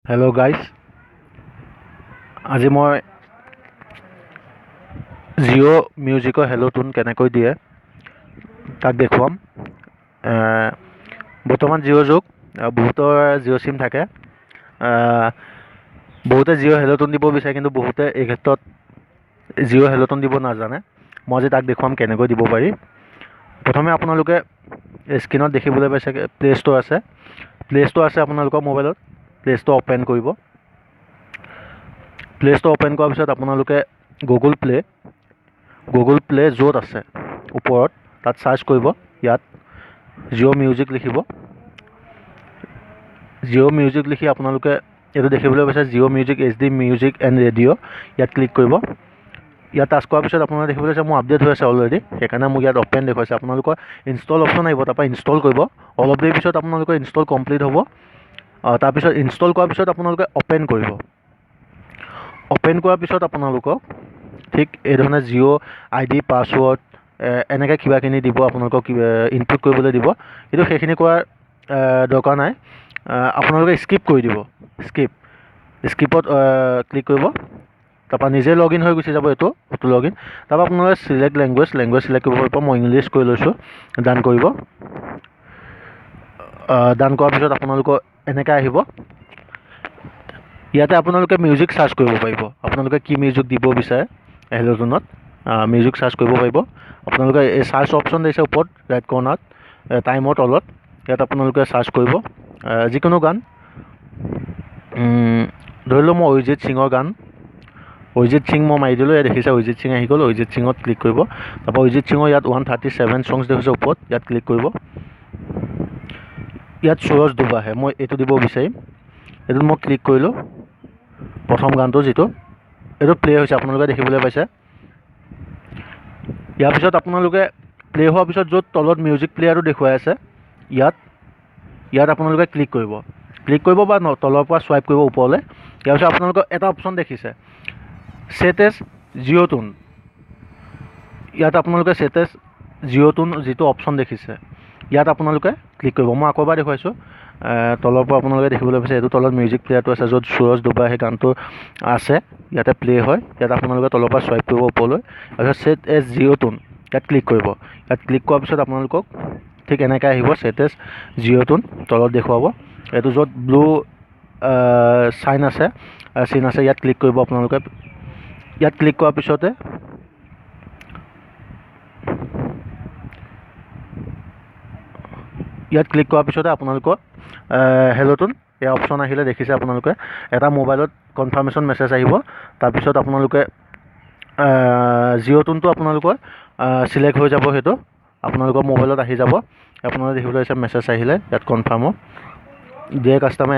Hello' guys, আজি মই জিঅ' মিউজিকৰ হেল্ল' টুন কেনেকৈ দিয়ে তাক দেখুৱাম। বৰ্তমান জিঅ' যুগ, বহুতৰ জিঅ' চিম থাকে। বহুতে জিঅ' হেল্ল' টুন দিব বিচাৰে, কিন্তু বহুতে এই ক্ষেত্ৰত জিঅ' হেল্ল' টুন দিব নাজানে। মই আজি তাক দেখুৱাম কেনেকৈ দিব পাৰি। প্ৰথমে আপোনালোকে স্ক্ৰীণত দেখিবলৈ পাইছে প্লে' ষ্ট'ৰ আছে। প্লে' ষ্ট'ৰ আছে আপোনালোকৰ মোবাইলত। প্লে' ষ্ট'ৰ অ'পেন কৰিব। প্লে' ষ্ট'ৰ অ'পেন কৰাৰ পিছত আপোনালোকে গুগল প্লে' য'ত আছে ওপৰত তাত চাৰ্চ কৰিব। ইয়াত জিঅ' মিউজিক লিখিব। জিঅ' মিউজিক লিখি আপোনালোকে এইটো দেখিবলৈ পাইছে Jio music H D music and radio', ইয়াত ক্লিক কৰিব। ইয়াত টাচ কৰাৰ পিছত আপোনালোকে দেখিবলৈ পাইছে মোৰ আপডেট হৈ আছে অলৰেডি, সেইকাৰণে মোক ইয়াত অ'পেন দেখুৱাইছে। আপোনালোকৰ ইনষ্টল অপশ্যন আহিব, তাৰপৰা ইনষ্টল কৰিব। অলপ দেৰি পিছত আপোনালোকৰ ইনষ্টল কমপ্লিট হ'ব। তাৰপিছত ইনষ্টল কৰাৰ পিছত আপোনালোকে অ'পেন কৰিব। অ'পেন কৰাৰ পিছত আপোনালোকক ঠিক এই ধৰণে জিঅ' আই ডি, পাছৱৰ্ড এনেকৈ কিবাখিনি দিব, আপোনালোকক ইনপুট কৰিবলৈ দিব। কিন্তু সেইখিনি কৰাৰ দৰকাৰ নাই, আপোনালোকে স্কিপ কৰি দিব। স্কিপত ক্লিক কৰিব। তাৰপৰা নিজে লগ ইন হৈ গুচি যাব, এইটো অটো লগ ইন। তাৰপৰা আপোনালোকে চিলেক্ট লেংগুৱেজ চিলেক্ট কৰিব পাৰিব। মই ইংলিছ কৰি লৈছোঁ। ডান কৰিব। ডান কৰাৰ পিছত আপোনালোকৰ এনেকৈ আহিব। ইয়াতে আপোনালোকে মিউজিক চাৰ্চ কৰিব পাৰিব। আপোনালোকে কি মিউজিক দিব বিচাৰে হেল্ল' টুনত মিউজিক চাৰ্চ কৰিব পাৰিব। আপোনালোকে এই চাৰ্চ অপশ্যন দিছে ওপৰত ৰাইট কৰ্ণাৰত, টাইমৰ তলত, ইয়াত আপোনালোকে চাৰ্চ কৰিব যিকোনো গান। ধৰি লওক মই অৰিজিত সিঙৰ গান, অৰিজিত সিং মই মাৰি দিলোঁ। ইয়াত দেখিছে অৰিজিত সিং আহি গ'ল। অৰিজিত সিঙত ক্লিক কৰিব। তাৰপৰা অৰিজিত সিঙৰ ইয়াত 137 ছংছ দেখিছে ওপৰত, ইয়াত ক্লিক কৰিব। ইয়াত সুৰজ ডুবা হে, মই এইটো দিব বিচাৰিম। এইটোত মই ক্লিক কৰিলোঁ। প্ৰথম গানটো যিটো, এইটো প্লে' হৈছে, আপোনালোকে দেখিবলৈ পাইছে। ইয়াৰ পিছত আপোনালোকে প্লে' হোৱাৰ পিছত য'ত তলত মিউজিক প্লেয়াৰটো দেখুৱাই আছে, ইয়াত আপোনালোকে ক্লিক কৰিব। ক্লিক কৰিব বা তলৰ পৰা চুৱাইপ কৰিব ওপৰলৈ। ইয়াৰ পিছত আপোনালোকৰ এটা অপশ্যন দেখিছে ছেট এজ জিঅ' টুন। ইয়াত আপোনালোকে ছেট এজ জিঅ' টুন যিটো অপশ্যন দেখিছে, ইয়াত আপোনালোকে ক্লিক কৰিব। মই আকৌ এবাৰ দেখুৱাইছোঁ। তলৰ পৰা আপোনালোকে দেখিবলৈ পাইছে এইটো তলত মিউজিক প্লেয়াৰটো আছে, য'ত সুৰজ ডুবা সেই গানটো আছে, ইয়াতে প্লে' হয়। ইয়াত আপোনালোকে তলৰ পৰা চুৱাইপ কৰিব ওপৰলৈ। তাৰপিছত ছেট এজ জিঅ' টুন ইয়াত ক্লিক কৰিব। ইয়াত ক্লিক কৰাৰ পিছত আপোনালোকক ঠিক এনেকৈ আহিব ছেট এজ জিঅ' টুন তলত দেখুৱাব। এইটো য'ত ব্লু চাইন আছে, চিন আছে, ইয়াত ক্লিক কৰিব আপোনালোকে। ইয়াত ক্লিক কৰাৰ পিছতে আপোনালোকৰ হেল্ল' টুন এই অপশ্যন আহিলে দেখিছে আপোনালোকে এটা মোবাইলত কনফাৰ্মেশ্যন মেছেজ আহিব। তাৰপিছত আপোনালোকে জিঅ' টুনটো আপোনালোকৰ চিলেক্ট হৈ যাব, সেইটো আপোনালোকৰ মোবাইলত আহি যাব। আপোনালোকে দেখিবলৈ পাইছে মেছেজ আহিলে ইয়াত কনফাৰ্মৰ, Dear customer,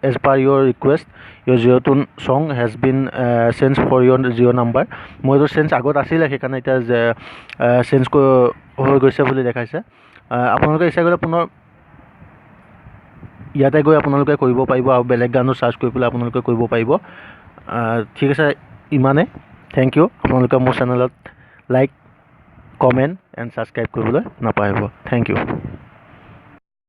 as per your request, your Jio tune song has been changed for your Jio number। মই এইটো চেঞ্জ আগত আছিলে, সেইকাৰণে এতিয়া চেঞ্জ হৈ গৈছে বুলি দেখাইছে। আপোনালোকে ইচ্ছা কৰিলে পুনৰ ইয়াতে গৈ আপোনালোকে কৰিব পাৰিব আৰু বেলেগ গানো চাৰ্চ কৰি পেলাই আপোনালোকে কৰিব পাৰিব। ঠিক আছে, ইমানে। Thank U. আপোনালোকে মোৰ চেনেলত লাইক, কমেণ্ট এণ্ড ছাবস্ক্ৰাইব কৰিবলৈ নাপাহৰিব। Thank U.